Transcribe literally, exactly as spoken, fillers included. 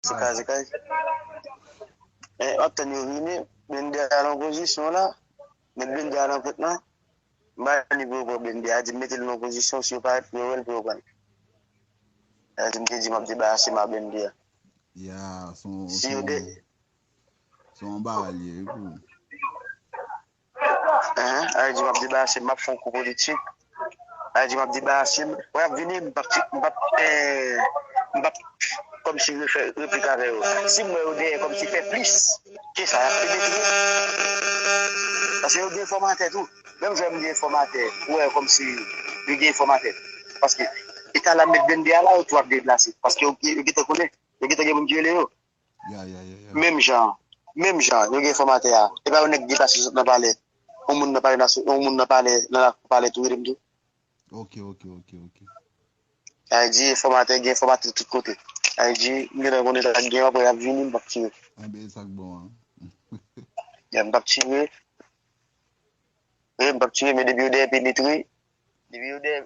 se kay, se kay. Eh, w ap tann yo vini, blende a nan pozisyon la, met blende a nan pòt lan. M pa ni pou yo pran blende a, di m mete l nan pozisyon, si yo parèt pou yo wè l, pou yo pran l. Sa di m te di m ap debarase m a blende a. Ya, se yon, Si se yo de, yon, se yon bagay li ye, wi, pou. Hein, a di m ap debarase m, m ap fè yon kou politik. A di m ap debarase m, wè ap vini, m p ap, ti- m p ap, eh, m p ap kòmsi refè replik avè yo. Si m wè yo dèyè kòmsi fè plis ke sa, y ap fè detwi. Paske yo gen enfòmatè tou. Menm jan m gen enfòmatè, ou wè kòmsi yo gen enfòmatè. Paske eta la met blende a la, yo tou ap deplase. Paske yo, yo gentan konnen, yo gentan gen moun ki rele yo. Ya, ya, ya, ya. Menm jan, menm jan, yo gen enfòmatè a. E pa yon nèg ki pase sot nan palè. Yon moun nan palè, yon moun nan palè, nan lakou palè tou rele m tou. Ok, ok, ok, ok. Sa vle di enfòmatè, gen enfòmatè tout kote. Sa vle di, m gentan konnen sa k gen, apre y ap vini, m p ap tire. Enben, e sa k bon an. Ya, m p ap tire. Wi, m p ap tire, men depi yo dèyè penetre, depi yo dèyè,